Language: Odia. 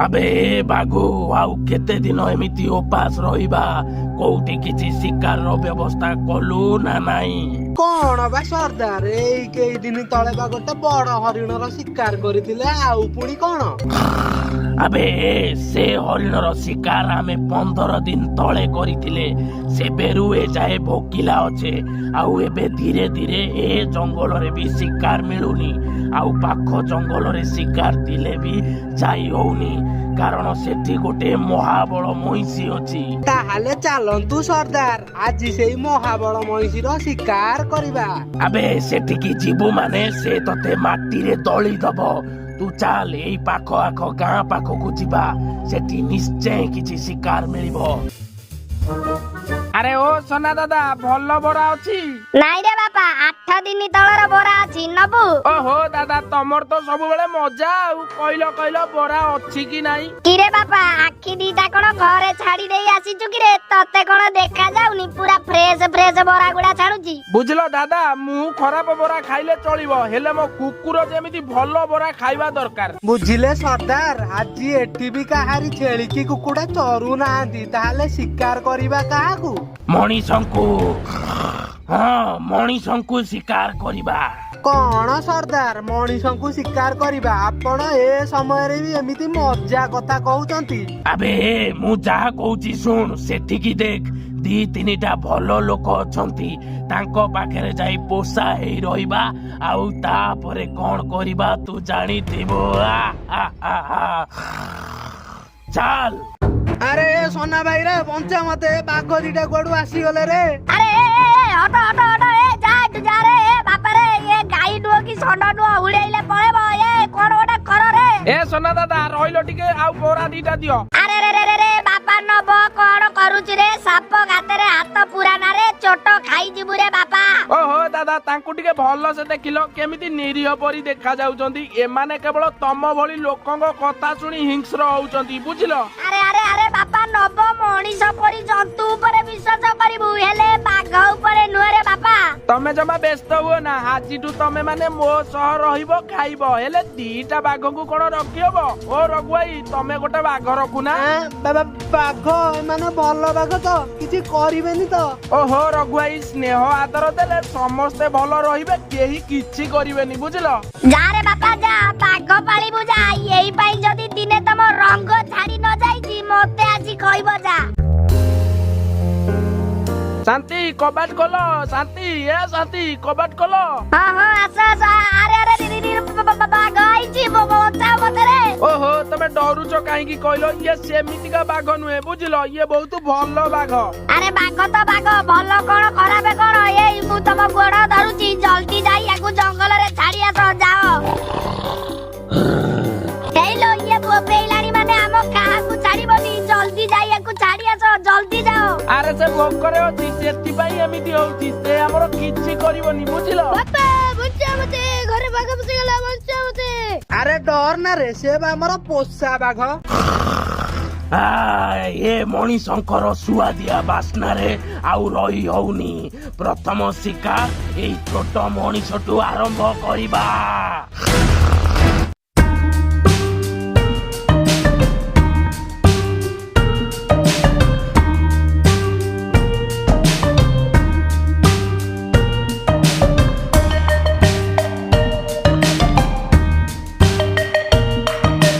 ଆବେ ଏ ବାଘୁ, ଆଉ କେତେ ଦିନ ଏମିତି ଉପାସ ରହିବା? କୋଉଠି କିଛି ଶିକାରର ବ୍ୟବସ୍ଥା କଲୁ ନା ନାଇଁ? କଣ ବା ସର୍ଦ୍ଦାର, ଏଇ କେଇ ଦିନ ତଳେ ବା ଗୋଟେ ବଡ ହରିଣର ଶିକାର କରିଥିଲେ, ଆଉ ପୁଣି କଣ? ଆବେ, ସେ ହରିଣର ଶିକାର ଆମେ 15 ଦିନ ତଳେ କରିଥିଲେ। ସେବେରୁ ଏ ଯାଏ ଭୋକିଲା ଅଛେ। ଆଉ ଏବେ ଧୀରେ ଧୀରେ ଏ ଜଙ୍ଗଲରେ ବି ଶିକାର ମିଳୁନି। ଆଉ ପାଖ ଜଙ୍ଗଲରେ ଶିକାର ଥିଲେ ବି ଯାଇ ହଉନି, କାରଣ ସେଠି ଗୋଟେ ମହାବଳ ମଇଁଷି ଅଛି। ତାହେଲେ ଚାଲନ୍ତୁ ସର୍ଦ୍ଦାର, ଆଜି ସେଇ ମହାବଳ ମଇଁଷିର ଶିକାର କରିବା। ଆବେ, ସେଠିକି ଯିବୁ ମାନେ ସେ ତତେ ମାଟିରେ ଦଳି ଦବ। ତୁ ଚାଲ, ଏଇ ପାଖ ଆଖ ଗାଁ ପାଖକୁ ଯିବା। ସେଠି ନିଶ୍ଚୟ କିଛି ଶିକାର ମିଳିବ। ଆରେ ଓ ସନା ଦାଦା, ଭଲ ବରା ଅଛି? ନାଇଁ ରେ ବାପା, 8 ଦିନ ତଳର ବରା ଅଛି, ନବୁ? ଓହୋ ଦାଦା, ତମର ତ ସବୁବେଳେ ମଜା। ଆଉ କହିଲ କହିଲ, ବରା ଅଛି କି ନାଇଁ? କିରେ ବାପା, ଆଖି ଦିଟା କଣ ଘରେ ଛାଡି ଦେଇ ଆସିଛୁ କିରେ? ତତେ କଣ ଦେଖା ଯାଉନି? ପୁରା ଫ୍ରେଶ ଫ୍ରେଶ ବରା ଗୁଡା ଛାଡୁଛି। ବୁଝିଲ ଦାଦା, ମୁଁ ଖରାପ ବରା ଖାଇଲେ ଚଳିବ, ହେଲେ ମୋ କୁକୁର ଯେମିତି ଭଲ ବରା ଖାଇବା ଦରକାର। ବୁଝିଲେ ସର୍ଦ୍ଦାର, ଆଜି ଏଠି ବି କାହାରି ଛେଳି କି କୁକୁଡା ଚରୁ ନାହାନ୍ତି। ତାହେଲେ ଶିକାର କରିବା କାହାକୁ? ମଣିଷଙ୍କୁ। ହଁ, ମଣିଷଙ୍କୁ ଶିକାର କରିବା। କଣ ସର୍ଦ୍ଦାର, ମଣିଷଙ୍କୁ ଶିକାର କରିବା? ଆପଣ ଏ ସମୟରେ ବି ଏମିତି ମଜା କଥା କହୁଛନ୍ତି? ଆବେ, ମୁଁ ଯାହା କହୁଛି ଶୁଣ। ସେଠିକି ଦେଖ, ଦି ତିନିଟା ଭଲ ଲୋକ ଅଛନ୍ତି। ତାଙ୍କ ପାଖରେ ଯାଇ ପୋଷା ହେଇ ରହିବା, ଆଉ ତାପରେ କଣ କରିବା ତୁ ଜାଣିଥିବୁ। ଆ, ଆ, ଆ, ଆ। ଚାଲ। ଆରେ ଏ ସନା ଭାଇ ରେ, ବଞ୍ଚା ମତେ, ବାଘ ଦିଟା କୁଆଡୁ ଆସିଗଲେ ରେ। ଆରେ ଏ, ଏ, ଏ, ହଟ ହଟ ହଟ, ଏ ଯା ଏଠୁ ଯା ରେ। ଏ ବାପାରେ, ଏ ଗାଈ ନୁହଁ କି ଷଣ୍ଢ ନୁହଁ, ଉଡେଇଲେ ପଳେଇବ। ଏ କଣ ଗୋଟେ କର ରେ। ଏ ସନା ଦାଦା, ରହିଲ ଟିକେ, ଆଉ ବରା ଦିଟା ଦିଅ। ଆରେ ରେ ରେ ରେ ରେ, ବାପା ନବ, କଣ କରୁଛୁ ରେ? ସାପ ଗାତରେ ହାତ ପୁରା ନା ରେ, ଚୋଟ ଖାଇଯିବୁ ରେ ବାପା। ଓହୋ ଦାଦା, ତାଙ୍କୁ ଟିକେ ଭଲସେ ଦେଖିଲ, କେମିତି ନିରୀହ ପରି ଦେଖା ଯାଉଛନ୍ତି। ଏମାନେ କେବଳ ତମ ଭଳି ଲୋକଙ୍କ କଥା ଶୁଣି ହିଂସ୍ର ହଉଛନ୍ତି, ବୁଝିଲ? ଆରେ ଆରେ ଆରେ ବାପା ନବ, ମଣିଷ ପରି ଜନ୍ତୁ ଉପରେ ବିଶ୍ୱାସ କରିବୁ, ହେଲେ ବାଘ ଉପରେ ନୁହେଁ ରେ ବାପା। ତମେ ଜମା ବ୍ୟସ୍ତ ହୁଅ ନା, ଆଜିଠୁ ତମେ ମାନେ ମୋ ସହ ରହିବ, ଖାଇବ। ହେଲେ ଦିଟା ବାଘକୁ କଣ ରଖିହବ? ଓ ରଘୁ ଭାଇ, ତମେ ଗୋଟେ ବାଘ ରଖୁନା। ଆଁ, ବାଘ? ଏମାନେ ଭଲ ବାଘ ତ? କିଛି କରିବେନି ତ? ଓହୋ ରଘୁ ଭାଇ, ସ୍ନେହ ଆଦର ଦେଲେ ସମସ୍ତେ ଭଲ ରହିବେ, କେହି କିଛି କରିବେନି, ବୁଝିଲ? ଯା ରେ ବାପା ଯା, ବାଘ ପାଳିବୁ ଯା। ଏଇ ପାଇଁ ଯଦି ଦିନେ ତମ ରଙ୍ଗ ଛାଡି ନ ଯାଇଛି, ମତେ ଆସି କହିବ ଯା। ଶାନ୍ତି, କବାଟ ଖୋଲ। ଶାନ୍ତି, ଏ ଶାନ୍ତି, କବାଟ ଖୋଲ। ହଁ ହଁ, ଆସ ଆସ। ଆରେ ଆରେ ରେ, ରେ, ରେ, ବାଘ ଆଇଛି, ବଞ୍ଚାଅ ମତେ ରେ। ଓହୋ, ତମେ ଡରୁଛ କାହିଁକି କହିଲ? ଇଏ ସେମିତିକା ବାଘ ନୁହେଁ, ବୁଝିଲ? ଇଏ ବହୁତ ଭଲ ବାଘ। ଆରେ ବାଘ ତ ବାଘ, ଭଲ କଣ ଖରାପ କଣ? ଏଇ ମୁଁ ତମ ଗୋଡ ଧରୁଛି, ଜଲ୍ଦି ଯାଇ ୟାକୁ ଜଙ୍ଗଲରେ ଛାଡି ଆସ, ଯାଅ। ହେଇଲୋ, ଇଏ ବୋବେଇଲାଣି ମାନେ ଆମ କାହାକୁ ଛାଡିବନି। ଜଲ୍ଦି ଯାଇ ୟାକୁ ଛାଡି ଆସ, ଜଲ୍ଦି ଯାଅ। ଆରେ ସେ ଭୋକରେ ଅଛି, ସେଥିପାଇଁ ଏମିତି ହଉଛି। ସେ ଆମର କିଛି କରିବନି, ବୁଝିଲ? ବାପା, ବଞ୍ଚା ମତେ, ଘରେ ବାଘ ପଶିଗଲା, ବଞ୍ଚା ମତେ। ଆରେ ଡର ନା ରେ, ସେ ବା ଆମର ପୋଷା ବାଘ। ଆ, ଏ ମଣିଷଙ୍କର ସୁଆଦିଆ ବାସ୍ନାରେ ଆଉ ରହି ହଉନି। ପ୍ରଥମ ଶିକାର ଏଇ ଛୋଟ ମଣିଷଠୁ ଆରମ୍ଭ କରିବା।